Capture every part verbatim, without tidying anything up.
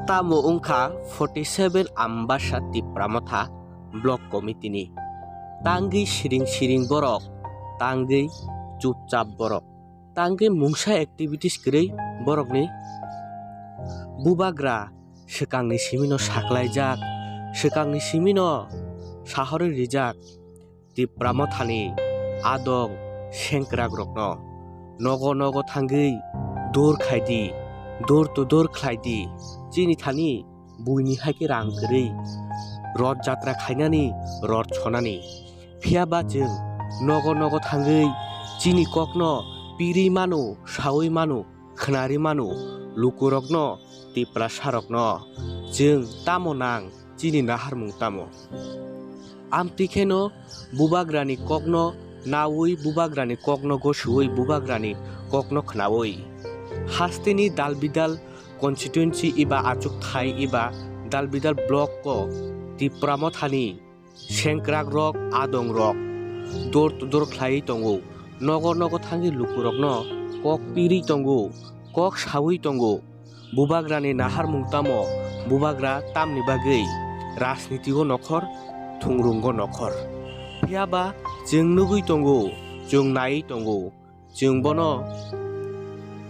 Tamo wngkha forty seven Ambasa Tipra Motha Block Committee ni? Tangwi siring siring borok, tangwi chupchap borok, tangwi mungsa activities kwrwi borokni. Bubagra swkangni simino saklaijak, swkangni simino sahorwi rijak. Tipra Mothani adong sengkrakrokno nogo nogo thangwi dur khaidi, door to door khlaidi, chini thani buini hai khe rang kwrwi, rot jatra khainani, rot sonani. Phiya ba chwng nogo nogo thangwi chini kokno pirwi mano, saui mano, khnari mano, lukurokno, Tiprasarokno. Chwng tamo nang, chini naharmung tamo? Amtwi kheno bubagrani kokno naui, bubagrani kokno gosiui, bubagrani kokno khnaui, hasteni dalbidal constituency eba achukthai eba dalbidal block o Tipra Mothani sengkrakrok, adongrok door to door khlaiwi tongo, nogo nogo thangwi lukurokno kok pirwi tongo, kok saui tongo. Bubagrani naharmung tamo? Bubagra tamni bagwi rajnitio nokhor, thungrungo nokhor? Phiya ba chwng nugwi tongo, chwng naiwi tongo, chwng bono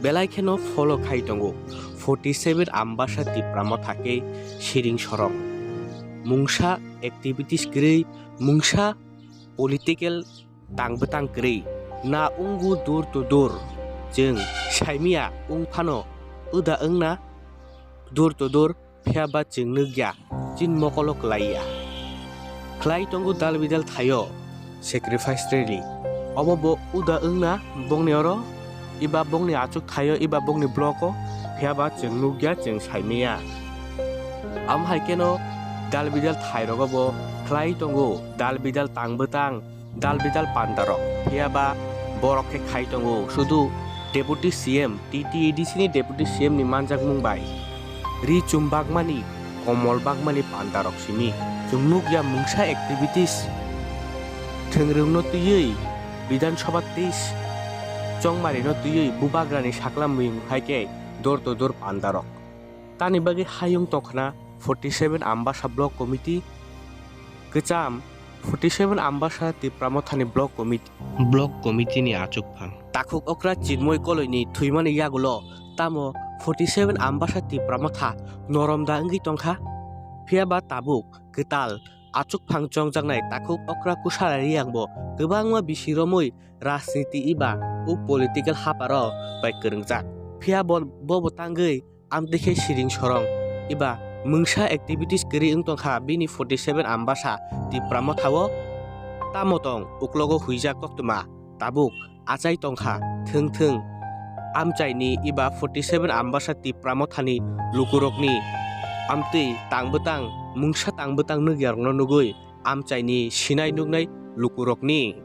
belai kheno follow khai tongo. Forty seven Ambasa Tipra Motha khe siring sorong, mungsa activities kwrwi, mungsa political tang bwtang kwrwi na wngo door to door. Chwng saimaya wng phano uda wngna door to door, phiya ba chwng nukya, chini mokolo kwlaiya. Khlai tongo dalbidal thaio sacrifice rally. Obo bo uda wngna bongni oro, eba bongni achukthaio, eba bongni block o, phiya ba chwng nukya, chwng saimaya. Amo hai kheno dalbidal thairogo bo khlai tongo dalbidal tang bwtang, dalbidal pandarok, phiya ba borok khe khai tongo sudu Deputy C M, T T A D C ni Deputy C M ni manjakmung bai. Ri chumbakmani, komol bakmani pandarok simi. Chwng nukya mungsa activities. Thwngrwngno twiwi Bidhan Sabha tei chongmarino twiwi bubagrani sakla muyung hai khe door to door pandarok. Tani bagwi hayung tongkhna forty seven Ambasa Block Committee kwcham, forty seven Ambasa Tipra Mothani Block Committee, Block Committee ni achukphang. Takhuk okra Chinmoy Koloini thwimani yagulo tamo forty seven Ambasa Tipra Motha norom da wngwi tongkha? Phiya ba tabuk kwtal achukphang chongjaknai takhuk okra Kusala Riyang bo kwbangma bisi romwi rajniti eba o political haparo bai kwrwngjak. Phiya bo, bo bo tangwi amtwi khe siring sorong eba mungsa activities kwrwi wng tongkha bini forty seven Ambasa Tipra Mothao. Tamo tong uklogo huijak koktwma tabuk achai tongkha thwng thwng. Amchaini eba forty seven Ambasa Tipra Mothani lukurokni amtwi tang bwtang, mungsa tang bwtang nukyarokno nugwi amchaini sinai nuknai lukurokni.